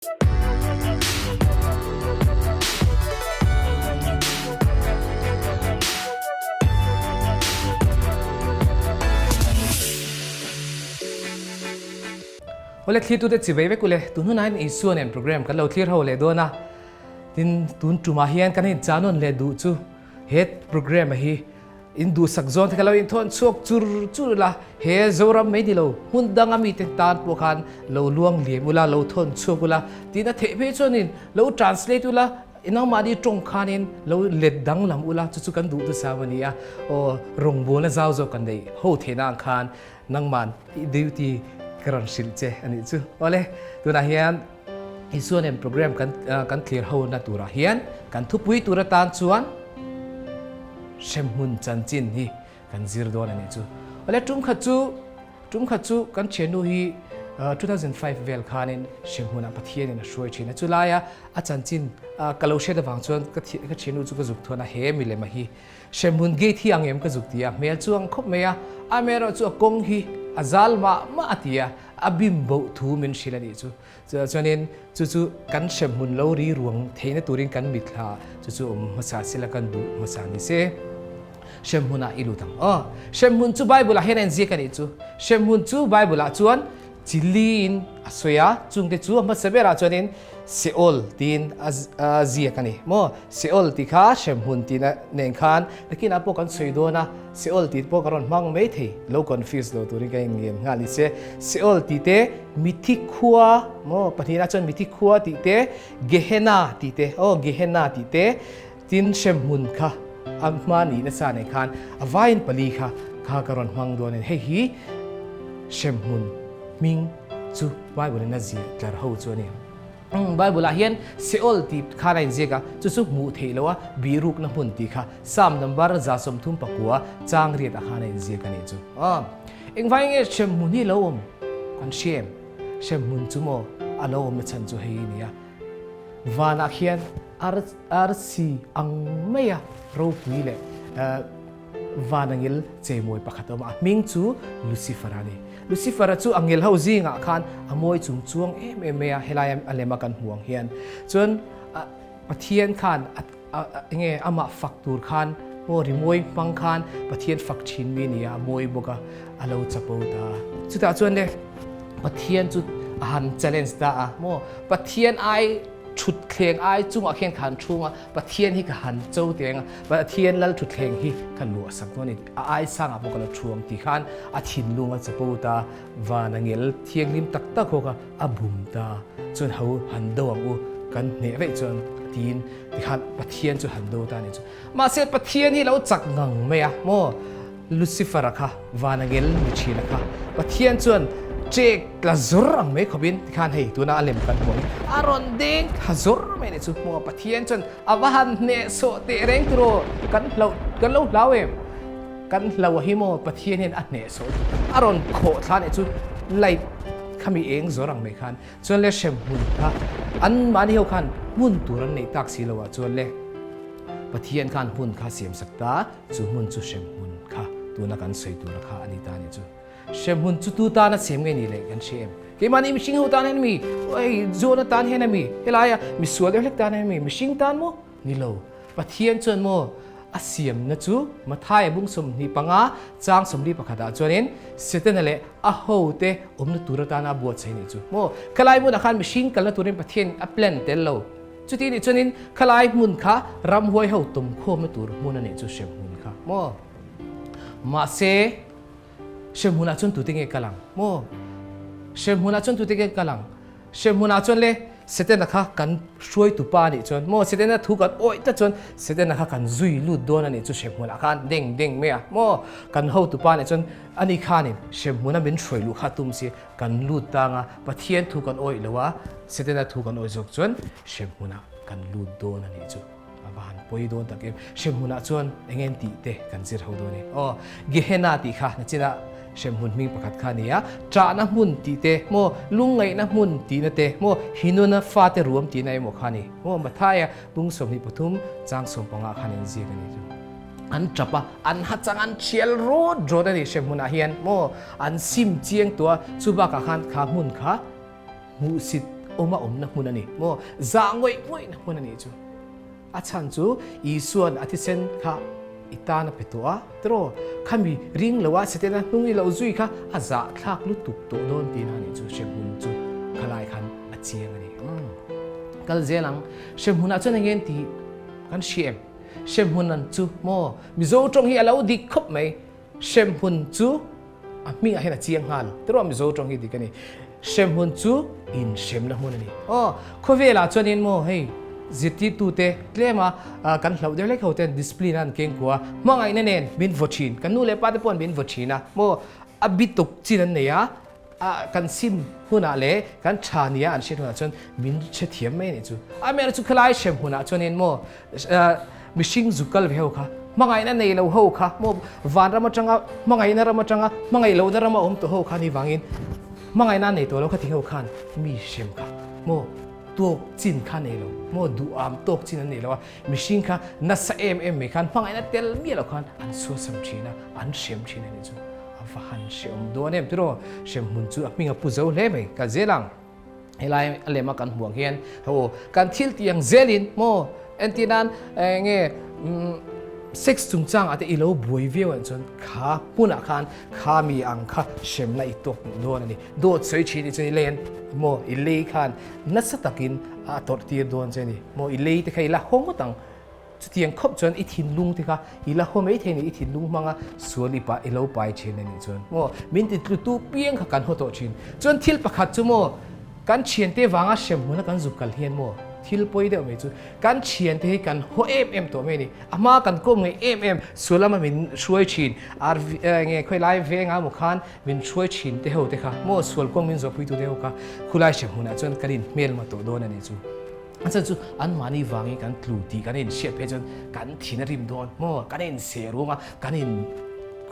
Awle thlirtute chivei vek ule, tun hunah hian Isua nen program kan lo thlir ho leh dawn a, tin tun tumah hian kan inchahnawn leh duh chu he program a hi In duhsak zawn te kha lo inthawn chhuak chur chur ula, he Zoram mai ni lo, hmun danga mite tan pawh khan lo luang liam ula, lo thawn chhuak ula, tiin a theih phei chuanin lo translate ula, nangmahni tawng khanin lo let danglam ula, chu chu kan duh thusam a ni a, aw rawngbawlna zau zawk kan neih ho theihna ang khan nangman i duty ka rawn hrilh che a nih chu. Awle, tunah hian Isua nen program kan kan thlir hona turah hian kan thupui tur atan chuan hremhmun chanchin hi kan zir dawn a nih chu. Awle tum khat chu tum khat chu kan thiannu hi 2005 vel khanin hremhmunah Pathianin a hruai thin a, chulaia a chanchin ka lo hriat avang chuan ka ka thiannu chu ka zuk thuan a, he milem a hi Hremhmun gate hi ang em ka zuk ti a, hmel chu ang khawp mai a, amaherawh chu a kawng hi a zal mah mah a ti a, a bim boh thu min hrilh a nih chu. Chuanin chu chu kan hremhmun lo ri ruang theihna turin kan mitthla chu chu awm hmasa sila kan duh hmasa ni se. Hremhmun ah i lut ang aw. Hremhmun chu Bible ah hian a inziak a nih chu. Hremhmun chu Bible ah chuan Chili in a sawi a, chungte chu a hmasa berah chuanin Seol tiin a ziak a ni maw? Seol tih kha hremhmun tihna nen khan nakinah pawh kan sawi dawn a, Seol tih pawh ka rawn hmang mai thei, lo confuse lo turin ka inngen nghal ni se. Seol tih te mithi khua maw? Pahnihna chuan mithi khua tih te, Gehenna tih te, aw Gehenna tih te, tin hremhmun kha a hma nih nasa nen khan a vaiin pali kha kha ka rawn hmang dawn a ni. Hei hi hremhmun hming chu Bible in a ziah tlar ho chu a ni. Bible ah hian Seol tih khan a inziak a, chu chu hmuh theih loh a bihrukna hmun tih kha Psalm number 39 chang riat ah khan a inziak a nih chu. Engvai nge hremhmun hi lo awm kan hria em? Hremhmun chu maw a lo awmna chhan chu hei a ni a. Vanah khian arsi ang maia ropui leh van angel cheimawi pakhat a awm a, a hming chu Lucifer a ni. Lucifer-a chu angel ho zingah khan a mawi chung chuang em em mai a, helai a lema kan hmuh ang hian. Chuan Pathian khan enge amah fak tur khan maw rimawi hmang khan Pathian fak thin mi a ni a, a mawi bawk a, a lo chapo ta a. Chutah chuan le Pathian chu a han challenge ta a, maw Pathian ai thutthleng ai chungah khian ka han thung a, Pathian hi ka han cho teng a, Pathian lal thutthleng hi ka luah sak dawn a ni, a ai sangah pawh ka la thu ang tih khan a thinlung a chapo ta, van a ngel thianghlim tak tak ho kha a bum ta, chuan ho han do ang u, kan hneh veih chuan tiin tikhan Pathian chu han do ta a ni chu. Mahse Pathian hi lo chak ngang mai a maw? Lucifer-a kha van a ngel ni thin a kha. Pathian chuan ṭek tla zawr ang mai khawpin tikhan hei tuna a lem kan hmuh hi a rawn deng thla zawr mai ni chu hmuh a. Pathian chuan a va han hnehsawh teh reng tur aw, kan hloh kan lo hlau em? Kan hlo a hi maw Pathian hian a hnehsawh chu a rawn khawh thla nih chu light khami eng zawr ang mai khan chuan le hremhmun kha anmahni ho khan hmun tur an neih tak si lo ah chuan le Pathian khan hmun kha siam sak ta. Chu hmun chu hremhmun kha tuna kan sawi tura kha a ni ta a nih chu. Hremhmun chu tu tana siam nge ni leh kan hria em? Keimahni mihring ho tan hian a mi? Hei Jona tan hian a mi? Helaia misual deuh hlek tan hian a mi? Mihring tan maw? Ni lo. Pathian chuan maw a siamna chu Mathaia bung 25 chang 41 ah chuanin Setana leh a hote awmna tur atana a buatsaih a nih chu. Maw? Khalai hmunah khan mihring kalna turin Pathian a plan tel lo. Chuti nih chuanin khalai hmun kha ramhuai ho tumkhawmna tur hmun a nih chu hremhmun kha maw? Mahse, hremhmunah chuan tute nge kal ang maw? Hremhmunah chuan tute nge kal ang? Hremhmunah chuan le Setana kha kan hruaitu pa a nih chuan maw? Setana thu kan awih tlat chuan Setana kha kan zui lut dawn a nih chu hremhmunah khan deng deng mai a maw? Kan hotu pa a nih chuan ani khanin hremhmuna min hruai luh kha tum si Kan lut tang a, Pathian thu kan awih lo a, Setana thu kan awih zawk chuan hremhmunah kan lut dawn a nih chu. A va han pawi dawn tak em. Hremhmunah chuan eng en tih te kan zir ho dawn e. Aw, Gehenna tih kha nachina hremhmun hming pakhat kha a ni a, ṭahna hmun tih te maw, lungngaihna hmun tihna te maw, Hinuna fate ruam tihna emaw kha a ni. Maw, Mathaia bung 23 chang 15 khan inziak a nih chu. An tap a, an ha chang an thial rawt rawt a ni hre hmunah hian maw an sim chiang tawh a, chu bakah khan kha hmun kha hmuhsit awma awmna hmun a ni maw? Zah ngawih ngawihna hmun a nih chu. A chhan chu Isua'n a thisen kha i tan a pe tawh a, tiraw? Khami ring lo a Setana hnung i lo zui kha a zahthlak lutuk tawh dawn tihna a nih chu hremhmun chu khalai khan a chiang a ni. Kal zel ang, hremhmunah chuan eng nge tih kan hria em? Hremhmun an chu maw? Mizo tawng hi a lo dik khawp mai. Hremhmun chu a hmingah hian a chiang nghal. Tiraw Mizo tawng hi dik a ni. Hremhmun chu inhremna hmun a ni. Aw, khawvelah chuanin maw hei zirtirtute tlema kan hlauh deuh hlek ho ten discipline a an keng kua hmangaihna nen min vaw thin. Kan nu leh pa te pawh min vaw thin a maw a bi tuk chin an nei a. A kan sim hunah leh kan tha nia an hriat hunah chuan min hrethiam mai a nih chu. Amaherawhchu chu khelai hrem hunah chuanin maw mihring zu kal ve ho kha, hmangaihna nei lo ho kha maw vanram atanga hmangaihna ram atanga hmangaih lohna rama awm tawh ho kha ni vangin hmangaihna nei tawh lo kha ti ho khan mi hrem kha maw tawk chin kha nei lo maw duham tawk chin an nei lo a, mihring kha nasa em em mai khan hmangaihna tel miah lo khan an suasam thin a, an hrem thin a nih chu. A va han hrehawm dawn em tiraw? Hremhmun chu a hming a pu zo hle mai. Kal zel ang. Helai a lema kan hmuh ang hian ho kan thil tih ang zelin maw entir nan enge sex chungchang ah te i lo buai viau ang chuan kha hmunah khan kha mi ang kha hremna i tawk dawn a ni. Dawt sawi thin i chuan i len maw i lei khan nasa takin a tawrh tir dawn che a ni. Maw i lei te kha i la haw ngawt ang. Chutiang khawp chuan i thinlung te kha i la haw mai thei ni, i thinlung hmanga sual i i lo pai thin a nih chuan maw min ti tlutu piang kha kan haw tawh thin. Chuan thil pakhat chu maw kan thiante vanga hrem hmuna kan zuk kal hian maw thil pawi deuh mai chu kan thiante hi kan haw em em tawh mai a ni. A hma kan kawm ngei em em sual lama min hruai thin RV nge khawilai venga maw khan min hruai thin te ho te kha maw sual kawng min zawhpuitu te ho kha khulai hrem hmunah chuan kan inhmelma tawh dawn a nih chu. A chhan chu anmahni vangin kan tlu tih kan inhriat phei chuan kan thin a rim dawn maw? Kan inseh ruang a, kan in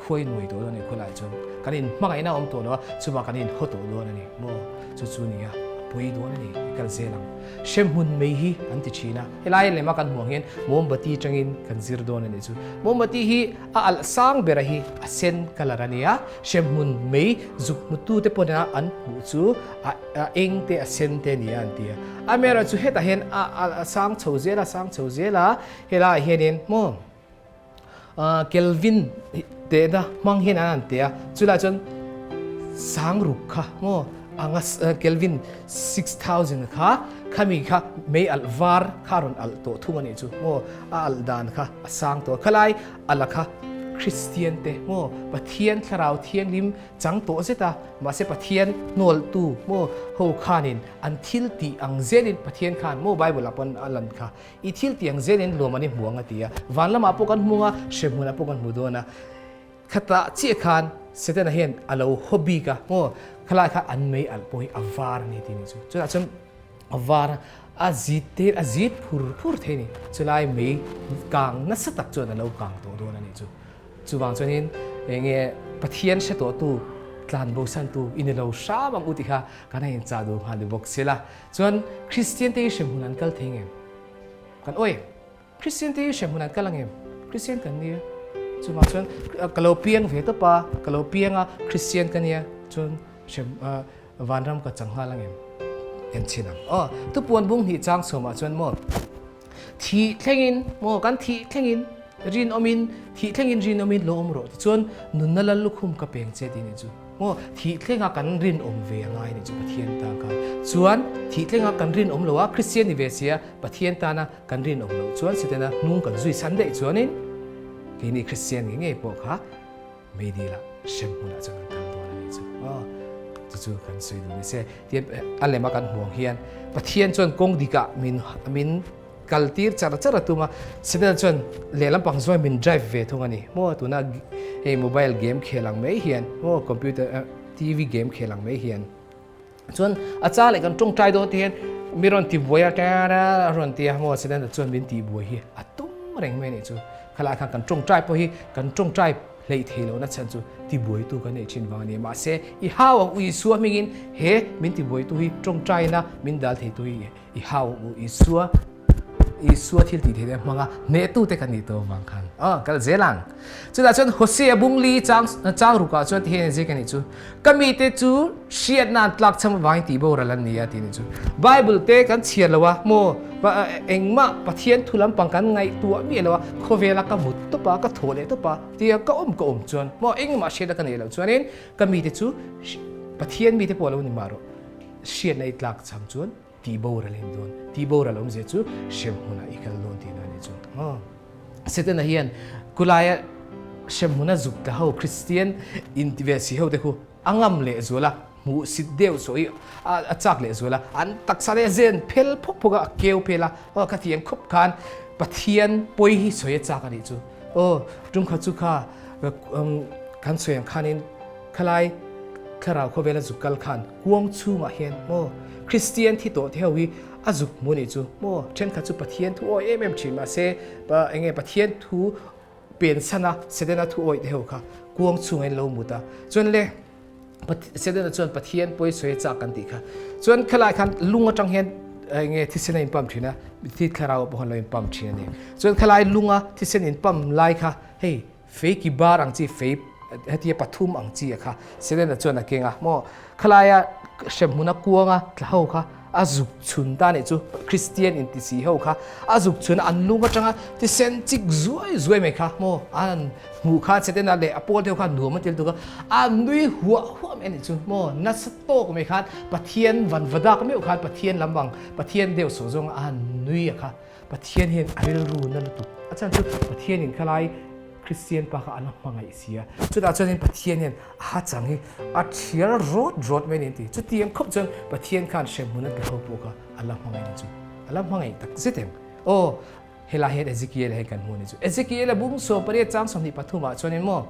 khuai nuai tawh dawn a ni khawlai chuan. Kan in hmangaihna a awm tawh lo a, chuvang kan inhaw tawh dawn a ni maw? Chu chu nia, a pawi dawn a ni, i kal zel ang. Hremhmun mai hi an ti thin a, helai lema kan hmuh ang hian mombati atangin kan zir dawn a nih chu. Mombati hi a alh sang bera hi a sen colour a nia, hremhmun mei zuk hmutute pawhin an hmuh chu a A eng te a sen te nia an ti a. Amaherawhchu chu hetah hian a a sang chho zel a, sang chho zel a, helaiah hianin maw Kelvin tehna hmang hian an han teh a, chulaiah chuan sang ruk kha maw anga Kelvin 6000 kha khami kha mei alh var kha a rawn alh tawh thung a nih chu maw a alh dan kha a sang tawh a, khalai alh a kha Kristian te maw Pathian thlarau thianghlim Chang tawh zet a, mahse Pathian hnawltu maw ho khanin an thil tih ang zelin Pathian khan maw Bible ah pawn a lan kha i thil tih ang zelin luam an i hmu ang a ti a, van lamah pawh kan hmung a, hremhmunah pawh kan hmu dawn a, khatah chiah khan Setana hian a lo haw bik a maw khalai kha an mei alh pawh hi a var a ni tih ni chu, chutah chuan a var a, a zit te a zit phur phur thei a ni, chulai mei kang nasa tak chuan a lo kang tawh dawn a nih chu. Chuvang chuanin eng nge Pathian hre tawhtu tlan bosantu i ni lo hram ang u tih kha kan han inchah duh nghal ni bawk si la. Chuan Kristian te hi hremhmun an kal thei ngem? Kan awi em? Kristian te hi hremhmun an kal ang em? Kristian kan nia. Chuvang chuan ka lo piang ve tawp a, ka lo piang a, Kristian ka nia chuan hrem vanram ka chang nghal ang em? En chhin ang. Aw, tupuan bung hnih chang sawmah chuan maw Thih thlengin, maw kan thih thlengin rinawmin, thih thlengin rinawmin lo awm rawh tichuan nunna lal lukhum ka peng che tih nih chu. Maw thih thlenga kan rinawm ve a ngai nih chu Pathian tan khan. Chuan thih thlenga kan rinawm lo a, Kristian ni ve sia Pathian tana kan rinawm loh chuan Setana hnung kan zui san daih chuanin keini Kristian ngei ngei pawh kha Meidil ah hrem hmunah chuan kan kal dawn a nih chu. Aw, chu chu kan sawi duh ni se. Tian a lema kan hmuh ang hian Pathian chuan kawng dikah min min kal tir char char a tum a, Setana chuan lehlam pang zawi min drive ve thung a ni. Maw tuna hei mobile game khel ang mai hian maw computer TV game khel ang mai hian Chuan a cha leh kan tawngtai dawn te hian mi rawn ti buai a tara a rawn ti a maw Setana chuan min tih buai hi a tum reng mai a nih chu. Khalai khan kan tawngtai pawh hi kan tawngtai hleih thei lohna chhan chu ti buaitu kan neih thin vang a ni. Mahse i hau ang u Isua hmingin he min ti buaitu hi tawngtaina min dal theitu hi i hau ang u Isua. Isua thil tih theih te hmanga hnehtute kan nih tawh avang khan aw kal zel ang. Chutah chuan Hosea bungli chang chang rukah chuan ti hian inziak a nih chu, Ka mite chu hriatna an tlak cham avangin tih boral an ni a tih a nih chu. Bible te kan chhiar lo a maw engmah Pathian thu lampang kan ngaihtuah miah lo a, khawvela ka mut tawp a, ka thaw leh tawp a tia ka awm ka awm chuan maw engmah hriatna ka neih loh chuanin ka mite chu Pathian mite pawh lo ni mah rawh hriatna i tlak cham chuan Tih boral in dawn. Tih boral awmzia chu hremhmunah i kal dawn tihna a nih chu. Aw. Setana hian kulaia hremhmuna zuk tla ho Kristian inti ve si ho te khu a ngam leh zual a, hmuh sit deuh saw hi a chak leh zual a, an taksa te a zen phel phawk phawk a, a keu phel a, aw khatiang khawp khan Pathian pawi hi sawi a chak a nih chu. Aw, tumkhat chu kha kan sawi ang khanin Khalai thlarau khawvela zuk kal khan kuang chhungah hian maw Kristian thi tawh te ho hi a zuk hmu nih chu maw thenkhat chu Pathian thu awi em em thin mahse enge Pathian thu pensana Setana thu awi te ho kha kuang chhungah in lo mut a chuan le Setana chuan Pathian pawi sawi a chak kan tih kha chuan khalai khan lung atang hian enge thisen a in pump thin a thi thlarau pawh khan lo in pump thin a ni chuan khalai lunga thisen in pump lai kha hei Fei ki bar ang chi fei hetia pathum ang chi a kha Selena chuan a keng a maw khalaia hremhmun a kuang a tla ho kha a zuk chhun ta nih chu Kristian inti si ho kha a zuk chhun a an lung atanga thisen chik zuai zuai mai kha maw an hmuh khan Setena leh a pawl te ho kha nuam an ti lutuk a a nui huah huah mai a nih chu maw nasa tawk mai khan Pathian van va dak meuh khan Pathian lam ang Pathian deuh sawh zawng a nui a kha Pathian hian a rilru na lutuk. A chhan chu Pathianin khalai Kristian pa kha a la hmangaih si a. Chutah chuanin Pathian hian a ha chang hi a thial rawt rawt mai a ni an ti. Chutiang khawp chuan Pathian khan hremhmun a tla ho pawh kha a la hmangaih ni chu. A la hmangaih tak zet em? Aw, helai hian Ezekiel-a hian kan hmu a ni chu. Ezekiel-a bung 18 chang 23 ah chuanin maw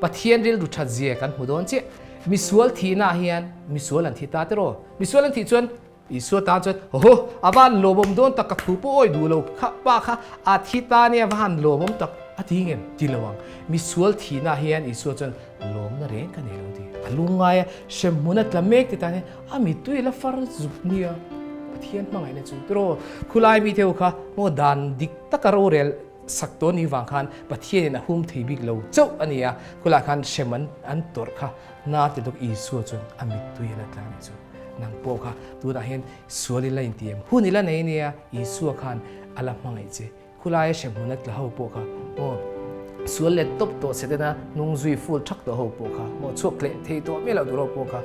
Pathian rilru that zia kan hmu dawn chiah. Misual thihnaah hian misual an thi ta tiraw? Misual an thih chuan Isua tan chuan, Ho, a van lawmawm dawn tak, ka thu pawh awi duh lo kha pa kha a thi ta nia, va han lawmawm tak a ti ngem? Ti lo ang. Misual thihnaah hian Isua chuan lawmna reng ka nei lo ti. A lungngai a, hremhmun a tla mek ti tan hian a mittui la far zuk nia. Pathian hmangaihna chu tiraw khulai mite ho kha maw dan dik taka rorel sak tawh ni vang khan Pathianin a hum thei bik lo chauh a ni a, khulai khan hrem an an tawrh kha na ti tuk Isua chuan a mittui a la tla a nih chu. Nang pawh kha tunah hian sual i la inti em? Hun i la nei nia, Isua khan a la hmangaih che. Khulaia hremhmun a tla ho pawh kha maw sual let tawp tawh Setana hnung zui ful thak tawh ho pawh kha maw chhuak leh thei tawh miah loh tur ho pawh kha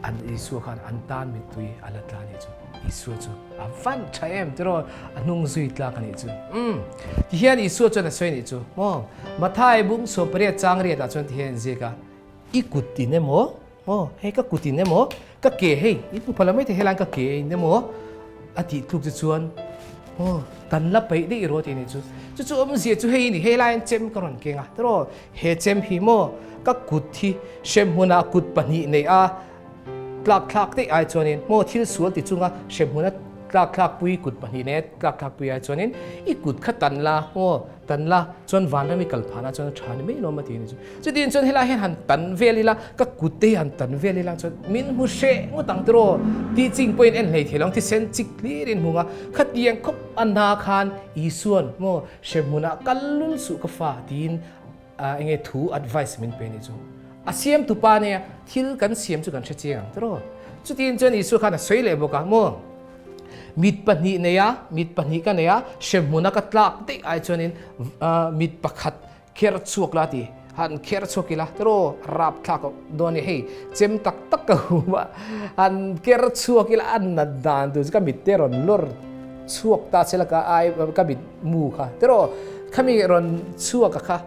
an Isua khan an tan mittui a la tla a nih chu. Isua chu a van tha em tiraw a hnung zui tlak a nih chu. Umm tihian Isua chuan a sawi a nih chu maw Mathai bung 18 chang riatah chuan tihian a inziak a, I kut in emaw Aw, hei ka kut in emaw, ka ke hei, i hmu phala mai thei helaiin ka ke in emaw a tih tluk chu chuan aw kan la peih daih rawh tih a nih chu. Chu chu awmzia chu hei a ni, helaiin chem ka rawn keng a, tiraw he chem hi maw ka kut hi hremhmunah kut pahnih neih a tlak thlak daih ai chuanin maw thil sual ti chunga hremhmuna tlak thlak pui kut pahnih neih a tlak thlak pui ai chuanin i kut kha tan la maw tan la chuan vanram i kal phanah chuan a tha ni mai lawm a ti a ni chu. Chutiang chuan helai hian han tan vel ila, ka kut te hi han tan vel ila chuan min hmu hreh ngawt ang tiraw tih ching pawhin en hlei thei lo ang, thisen chik hlir in hmung a, khatiang khawp a na khan Isuan maw hremhmunah kal lul suh ka fa tiin enge thu advice min pe nih chu. A siamtu pa nia thil kan siam chu kan hre chiang ang tiraw. Chutiang chuan Isua khan a sawi leh bawk a maw mit pahnih nei a, mit pahnih ka nei a, hremhmuna ka tlak daih ai chuanin mit pakhat Kher chhuak la ti han kher chhuak ila tiraw rap thlak dawn i hei chem tak tak ka hum a han ker chhuak ila a nat dan tur chu ka mit te rawn lawr chhuak ta che la ka ai ka mit mu kha tiraw khami rawn chhuak a kha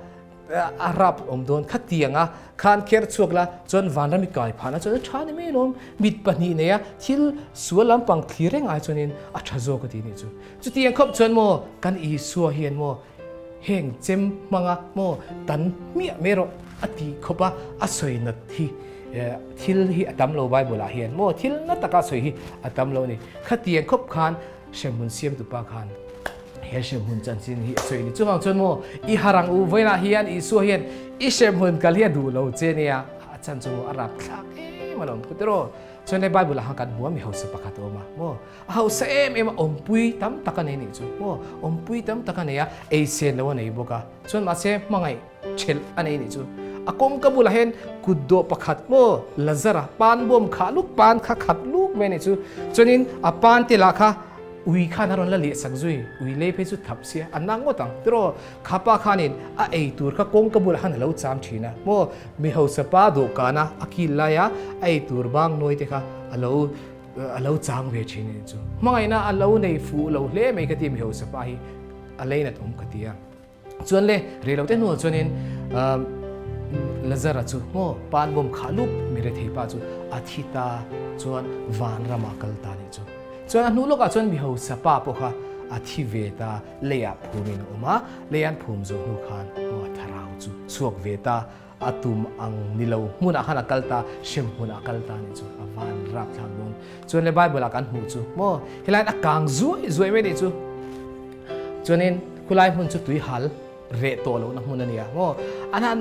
a rap awm dawn kha tiang a khan kher chhuak la chuan vanram i kai phah na chuan a tha ni mai alawm mit pahnih nei a thil sual lampang thlir reng ai chuanin a tha zawk a ti nih chu chutiang khawp chuan maw kan Isua hian maw Heng chem hmanga maw tan hmiah mai rawh a ti khawp a, a sawi nat hi thil hi a tam lo Bible ah hian maw thil na taka sawi hi a tam lo a ni. Khatiang khawp khan hremhmun siamtu pa khan he hremhmun chanchin hi a sawi a ni. Chuvang chuan maw i harang u vawiinah hian Isua hian i hremhmun kal hi a duh lo che nia, a chan chu maw a rapthlak em alawm tiraw. Chuan he Bible ah khan kan hmu a mi hausa pakhat a awm a maw? A hausa em em a, awmpui tam tak a nei nih chu maw? Awmpui tam tak a nei a, ei sen lo a nei bawk a. Chuan mahse hmangaih ṭhelh a nei nih chu. A kawngka bulah hian kut dawh pakhat maw Lazara pan bawm khah luk pan kha khat luk mai a nih chu. Chuanin a pan te lah kha ui khan a rawn la leh sak zui, ui lei phei chu thap sia a na ngawt ang tiraw. Kha pa khanin a ei tur kha kawngka bulah khan a lo cham thin a maw mi hausa pa dawhkana a kil laia a ei tur bang nawi te kha a lo a lo chang ve thin a nih chu. Hmangaihna a lo nei fuh lo hle mai ka ti mi hausa pa hi a leinat awm ka ti a. Chuan le, rei lo te hnuah chuanin Lazara chu maw pan bawm khah lup mi rethei pa chu a thi ta chuan vanramah kal ta nih chu. Chuan a hnu lawkah chuan mi hausa pa pawh kha a thi ve ta, leiah phumin a awm a, lei an phum zawh hnu khan maw a tharau chu chhuak ve ta, a tum ang ni lo hmunah khan a kal ta, hrem hmunah a kal ta nih chu a van rapthlak dawn. Chuan le Bible ah kan hmuh chu maw helaiin a kang zuai zuai mai nih chu. Chuanin khulai hmun chu tui hal reh tawh lohna hmun a nia maw. An han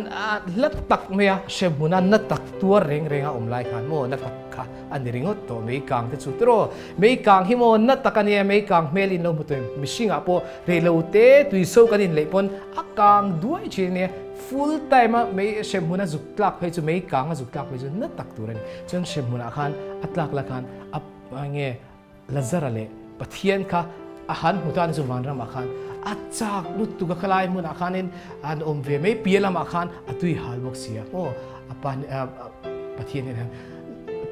hla tak mai a, hrem hmuna na tak tuar reng reng a awm lai khan maw na tak kha a ni ringawt tawh mei kang te chu tiraw. Mei kang hi maw na tak a nia mei kang hmel in lo hmu tawh em mihringah pawh reh lo te tui so kan inleih pawn a kang duai thin a nia. Full time a mei hrem hmuna zuk tlak phei chu mei kang a zuk tlak phei chu na tak tur a ni. Chuan hrem hmunah khan a tlak la khan a nge Lazara leh Pathian kha a han hmu ta ni chu vanramah khan a chak lutuk a khalai hmunah khanin an awm ve mai piah lamah khan a tui hal bawk si a aw a pa Pathian hian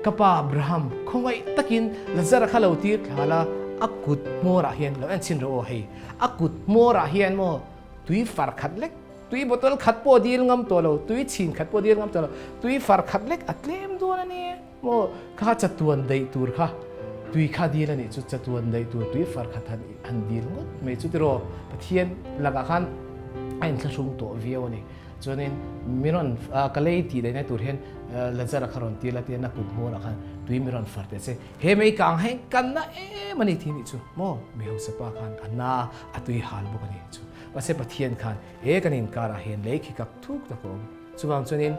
ka pa Abraham khawngaih takin Lazara kha lo tir thla la a kut hmawrah hian lo en chhin rawh aw hei a kut hmawrah hian maw tui far khat lek tui bottle khat pawh dil ngam tawh lo tui chhin khat pawh dil ngam tawh lo tui far khat lek a tlem dawn a ni. Maw kha chatuan daih tur kha tui kha dil a nih chu chatuan daih tur tui far khat han dil ngawt mai chu tiraw Pathian lakah khan a inthlahrung tawh viau a ni. Chuanin mi rawn ka lei tih daihna tur hian Lazara kha rawn tir la tia na kut hmawrah khan tui mi rawn far teh che. He mei kang hi kan na em a ni tih nih chu maw mi hausa pa khan a na a tui hal bawk a ni chu. Mahse Pathian khan he kan inkarah hian lei khi kak thuk tak a awm. Chuvang chuanin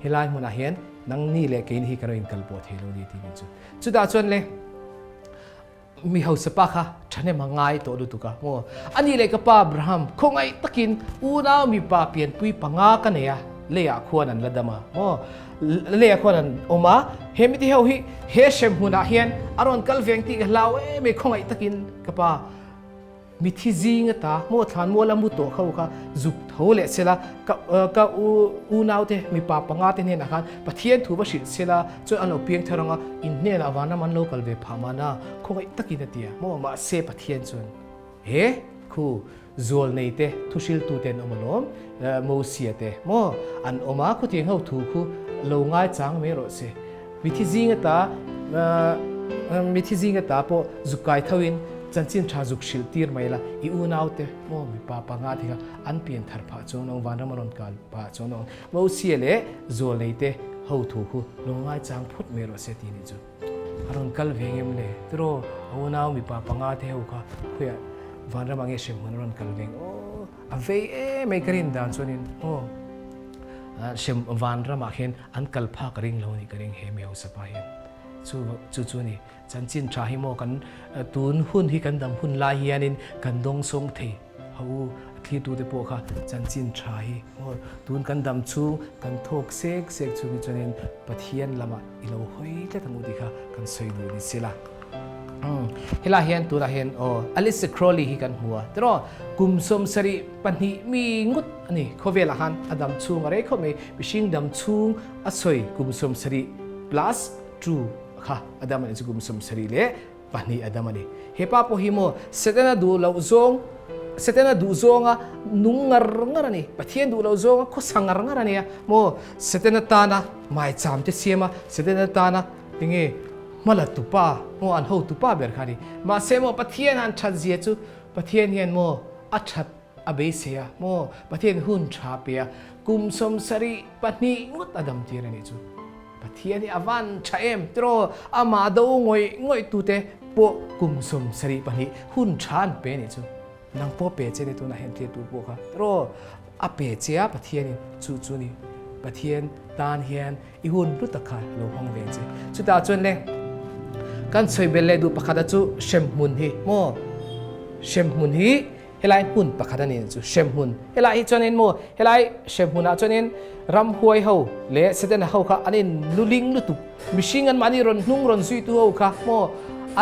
helai hmunah hian nangni leh keini hi kan rawn inkal pawh thei lo ni tih nih chu. Chutah chuan le mi hausa pa kha thahnem a ngai tawh lutuk a maw. Ani leh ka pa Abraham khawngaih takin unau mipa pianpui panga ka nei a, leiah khuan an la dam a maw, leiah khuan an awm a, he mite ho hi he hrem hmunah hian a rawn kal veng tih ka hlau em em khawngaih takin ka pa Mithi zing ata maw thlan mual a mu tawh kho kha zuk tho leh sela, ka ka u unaute mipa panga te hnenah khan Pathian thu va hrilh sela chuan an lo piang thar ang a, in hnenah vanram an lo kal ve phah mahna khawngaih takin a ti a maw mahse Pathian chuan he khu zual nei te thu hriltu te an awm alawm Mosia te maw an awm a khutiang ho thu khu lo ngaichang mai rawh se. Mithi zing ata mithi zing ata pawh zuk kai tho in chanchin tha zuk hrilh tir mai la, i unau te maw mipa panga te kha an pian thar phah chuang lo ang, vanram a rawn kal phah chuang lo ang, Mosia leh Zawlnei te ho thu khu lo ngai chang phut mai rawh se ti nih chu a rawn kal ve ngem le tiraw a unau mipa panga te ho kha khawiah vanram ah nge hremhmun a rawn kal veng aw a vei em mai ka rin dan chuanin aw hrem vanram ah hian An kal phak a ring lo a nih ka ring he mi hausa pa hian. Chu chu chu a ni. Chanchin tha hi maw kan tun hun hi kan dam hun lai hianin kan dawng sawng thei ho u a thlirtute pawh kha chanchin tha hi maw tun kan dam chhung kan thawk sek sek chhung hi chuanin Pathian lamah i lo hawi tlat ang u tih kha kan sawi duh ni sela. Helai hian tunah hian aw Alice Crowley hi kan hmu a tiraw kum 72 mi ngut a ni khawvelah khan a dam chhung a rei khawp mai mihring dam chhung a sawi kum 70 plus 2 kha a dam a ni chu kum 72 a dam a ni hepa pawh hi maw Setana duh loh zawng Setana duh zawnga nung ngar ngar a ni Pathian duh loh zawnga khawsa ngar ngar a nia maw Setana tana maicham te siam a Setana tana enge Hmala tupa maw an ho tupa ber kha a ni. Mahse maw Pathian han that zia chu Pathian hian maw a that a beisei a maw Pathian hun tha pe a kum 72 ngawt a dam tir a nih chu. Pathian hi a van tha em tiraw amah do ngawih ngawih tute pawh kum 72 hun tha an pe a nih chu. Nang pawh pe che ni tunah hian thlir tur pawh kha tiraw a pe che a Pathianin chu chu ni. Pathian tan hian i hun hlu tak kha lo hmang ve ang che. Chutah chuan le kan sawi bel leh duh pakhat a chu hremhmun hi maw hremhmun hi helai hmun pakhat a ni chu hremhmun helai hi chuanin maw helai hremhmunah chuanin ramhuai ho leh Setana ho kha an in luling lutuk Mihring anmahni rawn hnung rawn zuitu ho kha maw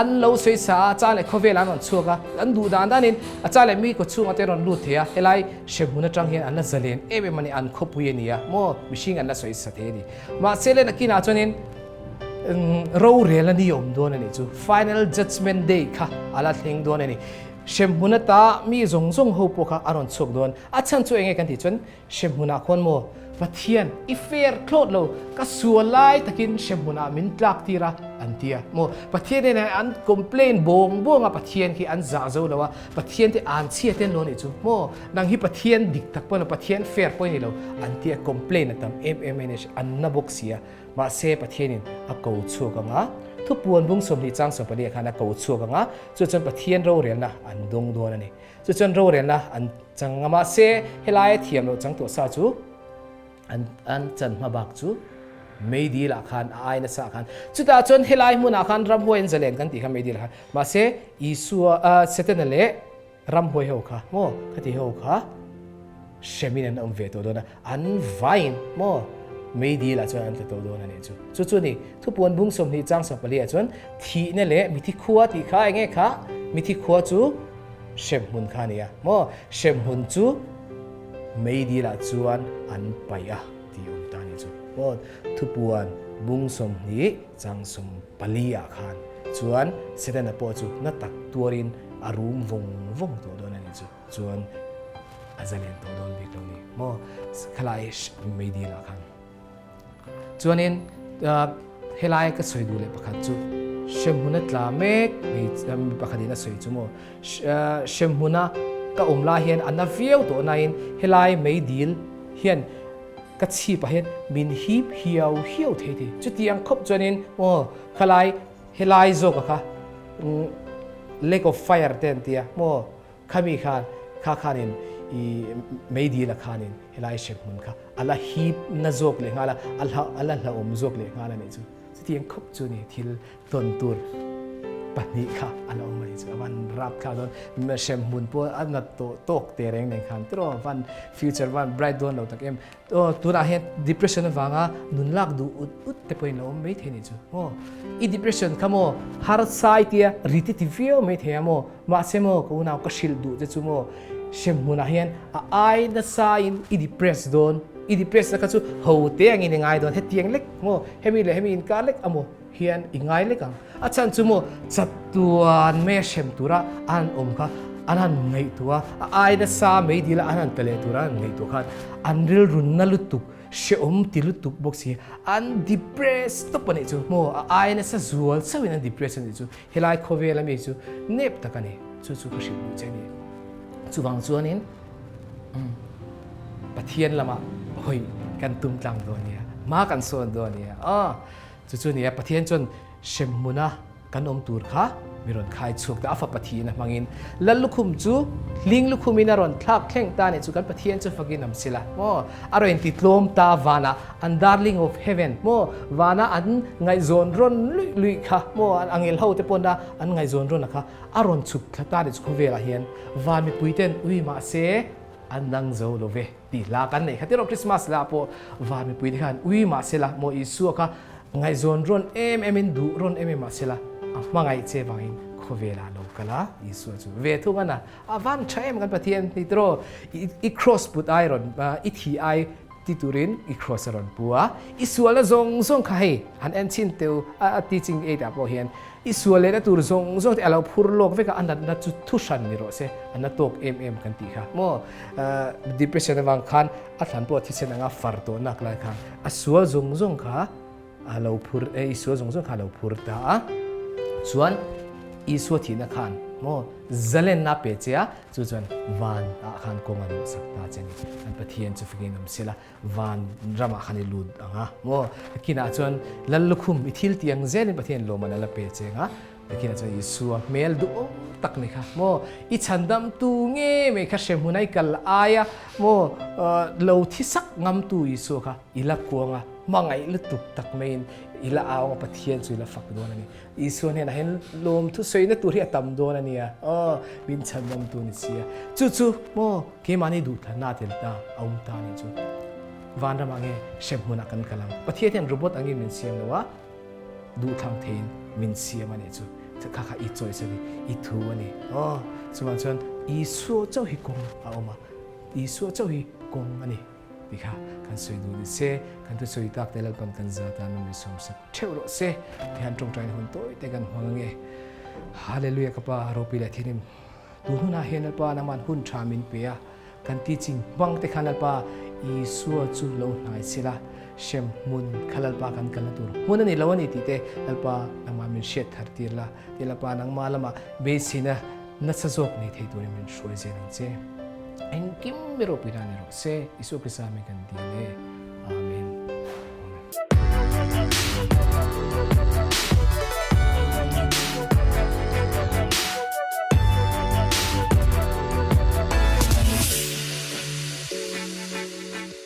an lo sawi sa a, a cha leh khawvel an rawn chhuak a, an duh dan danin a cha leh mi kawchhungah te rawn lut thei a, helai hremhmun atang hian an la zalen em em a ni, an khawpui a ni a maw mihring an la sawi sa thei a ni. Mahse le nakinah chuanin rorel a ni awm dawn a nih chu, final judgement day kha a la thleng dawn a ni. Hremhmun ata mi zawng zawng ho pawh kha a rawn chhuak dawn, a chhan chu enge kan tih chuan Hremhmunah khawn maw? Pathian, i fair thlawt lo, ka sual lai takin hremhmunah min tlak tir a, an ti a. Maw? Pathian hnenah an complain bawng bawng a, Pathian khi an zah zo lo a, Pathian te an chhia te an lo nih chu. Maw? Nang hi Pathian dik tak pawh ni lo, Pathian fair pawh i ni lo, an ti a, complain a tam em em mai a ni, an na bawk si a. Mahse, Pathianin a ko chhuak ang a, thupuan bung 20 chang 14 ah khan a ko chhuak ang a, chu chuan Pathian rorelna an dawng dawn a ni. Chu chuan rorelna an chang a, mahse helaia thiam loh chang tawh sa chu an an chan hma bak chu meidil ah khan a ai nasa ah khan chutah chuan helai hmunah khan ramhuai an zalen kan tih kha meidil ah khan mahse Isua Setana leh ramhuai ho kha maw khati ho kha hremin an awm ve tawh dawn a, an vaiin maw meidil ah chuan an tla tawh dawn a nih chu. Chu chu ni thupuan bung 20 chang 14 ah chuan thihna leh mithi khua tih kha enge kha mithi khua chu Hremhmun kha a ni a maw? Hremhmun chu meidilah chuan an paih a tih awm ta a ni chu maw? Thupuan bung 20 chang 14 ah khan chuan Setana pawh chu na tak tuarin a rum vawng vawng tawh dawn a ni chu. Chuan a zalen tawh dawn bik lo ni maw? Khalai meidilah khan. Chuanin helai ka sawi duh leh pakhat chu hremhmuna tla mek mi pakhatin a sawi chu maw hremhmuna ka awm lai hian a na viau tawh nain helai meidil hian ka chhipah hian min hip hiau hiau thei thei chutiang khawp chuanin maw khalai helai zawka kha lake of fire te an tia maw Khami khan kha khanin i meidil a khanin helai hremhmun kha a la hip na zawk leh nghal a, a hla a la hlauhawm zawk leh nghal a nih chu. Chutiang khawp chu ni thil tawn tur pahnih kha a la awm a nih chu. A van rap thlak dawn hremhmun pawh a nat tawh tawk te reng nen khan tiraw van future van bright dawn lo tak em. Aw, tunah hian depression avanga nun lak duh ut ut te pawhin lo awm mai thei nih chu maw? I depression kha maw harsa i tia ri ti ti viau mai thei a maw? Mahse maw ka unau ka hrilh duh che chu maw hremhmunah hian a ai nasa in i depress dawn, i depress na kha chu ho te angin i ngai dawn hetiang lek maw hemi leh hemi inkar lek amaw hian i ngai lek ang. A chhan chu maw chatuan mai a hrem tura an awm kha an han ngaihtuah a, a ai nasa mai dila an han pe leh tura an ngaihtuah khan an rilru na lutuk, hrehawm ti lutuk bawk si, an depress tawp a nih chu maw, a ai nasa zual chauhin an depress a nih chu, helai khawvel ami chu nep tak a ni, chu chu ka hrilh duh che a ni. Chuvang chuanin Pathian lamah hawi kan tum tlang dawn nia, hma kan sawn dawn nia, aw. Chu chu nia, Pathian chuan hremhmuna kan awm tur kha mi rawn khai chhuak ta, a fapa thihna hmangin Lal lukhum chu hling lukhumin a rawn thlak thleng ta nih chu kan Pathian chu fakin awm sila maw? A rawn intitlawm ta vana an darling of heaven maw? Vana an ngaihzawn rawn luih luih kha maw? An angel ho te pawn a an ngaihzawn rawn a kha a rawn chhuk thla ta nih chu khawvelah hian van mipui ten ui mahse an dang zo lo ve. Tih hla kan neih kha tiraw Christmas lah pawh van mipui te khan ui mahsela maw Isua kha ngaihzawn rawn em em in duh rawn em em mahsela a hmangaih che vangin khawvelah lo kal a Isua chu ve thung a na a van tha em kan Pathian ni tiraw i cross put ai rawn i thi ai ti turin i cross a rawn pu a i sualna zawng zawng kha hei han en chhin teu a teaching aid ah pawh hian I sual lehna tur zawng zawng te a lo phur lawk vek a, a natna chu thu hran ni rawh se, a na tawk em em kan tih kha maw? Depression avang khan a thlan pawh a thisen anga far tawh nak lai khan a sual zawng zawng kha a lo phur e, i sual zawng zawng kha a lo phur ta a, chuan Isua thihna khan maw zalenna a pe che a, chu chuan van ah khan kawng a luhsak ta che a ni. An Pathian chu fakin awm sela. Van ramah khan i lut ang a maw? Kinah chuan Lal lukhum i thil ti ang zelin Pathian lawmman a la pe che ang a, kinah chuan Isua hmel duhawm tak mai kha maw i chhandamtu nge mai kha hremhmun a i kal aia maw lo thi sak ngamtu Isua kha i la kuang a, hmangaih lutuk tak maiin i la au ang a, Pathian chu i la fak dawn a ni. Isua hnenah hian lawmthu sawina tur hi a tam dawn a nia, aw min chhandamtu ni si a. Chu chu maw keimahni duhthlanna a tel ta a awm ta a nih chu. Vanramah nge hremhmunah kan kal ang. Pathian hian robot angin min siam lo a, duhthlang theiin min siam a nih chu. Kha kha i choice a ni, i thu a ni. Aw chuvang chuan Isua chauh hi kawng a awm a, Isua chauh hi kawng a ni. Ti kha kan sawi duh ni se, kan thusawi tak te Lalpan kan za tan min sawm sak theuh rawh se. Tihian tawngtaina hun tawi te kan hmang ange. Hallelujah ka pa ropui leh thinim. Tun hunah hian Lalpa nangman hun tha min pe a, kan teaching hmang te khan Lalpa Isua chu lo hnai sela, hrem hmun kha Lalpa kan kalna tur hmun a ni lo a ni tih te Lalpa nangmah min hriat thar tir la, ti Lalpa nangmah lamah beiseina nasa zawk nei thei turin min hruai zel ang che. Engkim mi ropui nan ni rawh se, Isua Krista min kan dil e. Amen.